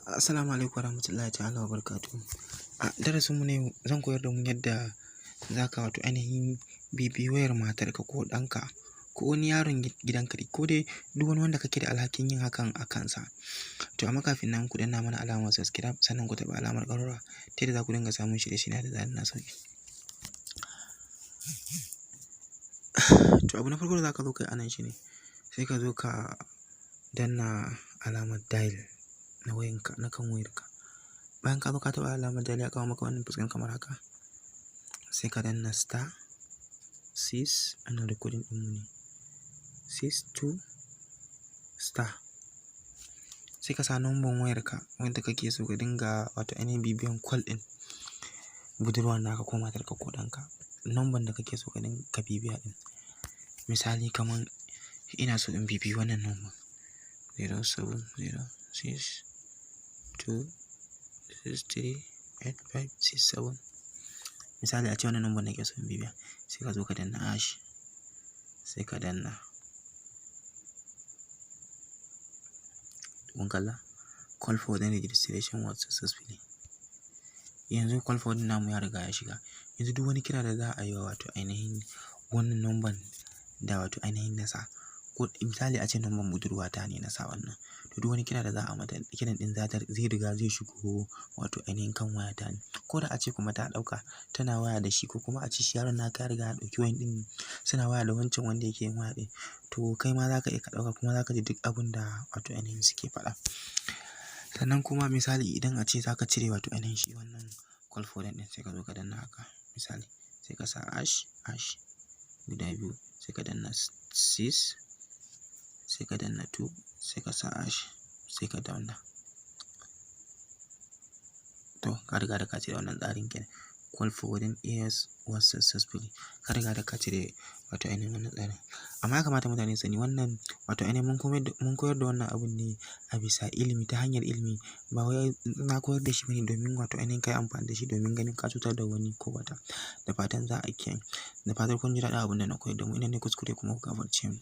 Assalamu alaikum warahmatullahi ta'ala wabarakatuhu. A darasinmu na yau, zan koyar da mu yadda za ka wato ainihin bibiyi wayar matarka ko ɗanka ko wani yaron gidanka ko dai duk wani wanda kake da alhakin yin hakan a kansa. To, amma kafin nan, ku danna mana alamar subscribe, sannan ku taɓa alamar ƙararrawa ta yadda za ku dinga samun shirye-shirye da zarar na sauke. To, abu na farko da za ka zo ka yi a nan shi ne sai ka zo ka danna alamar dial na wayanka, na kan wayarka. Bayan ka zo ka taɓa alamar dial, ya kawo maka wannan fuskan kamar haka. Sai ka danna *6, ana recording ɗinmu ne, 62*. Sai ka sa number wayarka wanda kake so ka dinga wato ainihin bibiyan call ɗin budurwar naka ko matarka ko ɗanka. Number da kake so ka dinga ka bibiya ɗin. Misali, kaman ina so in bibiyi wannan number, 07062638567. Misali, ace wannan number nake so in bibiya, sai ka zo ka danna hash, sai ka danna. Kun kalla, call forwarding registration was successfully. Yanzu call forwarding namu ya riga ya shiga. Yanzu duk wani kira da za a yi wa wato ainihin wannan number da wato ainihin na sa, ko misali ace number budurwata ne na sa wannan, to duk wani kira da za a mata, kiran ɗin zai riga zai shigo wato ainihin kan wayata ne. Ko da ace kuma ta ɗauka tana waya da shi, ko kuma ace shi yaron naka ya riga ya ɗauki wayan ɗin suna waya da wancan wanda yake yin waya ɗin, to kai ma za ka iya ka ɗauka kuma za ka ji duk abun da wato ainihin suke faɗa. Sannan kuma misali, idan ace za ka cire wato ainihin shi wannan call forwarding ɗin, sai ka zo ka danna haka, misali sai ka sa hash hash guda biyu, sai ka danna six, sai ka danna two, sai ka sa hash, sai ka danna. To, ka riga da ka cire wannan tsarin kenan. Call forwarding yes was successfully. Ka riga da ka cire wato ainihin wannan tsarin. Amma ya kamata mutane su sani, wannan wato ainihin mun koyar da wannan abun ne a bisa ilimi, ta hanyar ilimi, ba wai na koyar da shi bane domin wato ainihin ka yi amfani da shi domin ganin ka cutar da wani ko wata. Da fatan za a kiyaye. Da fatan kun ji daɗin abun da na koyar da mu. Idan nayi kuskure kuma, ku gafarce mu.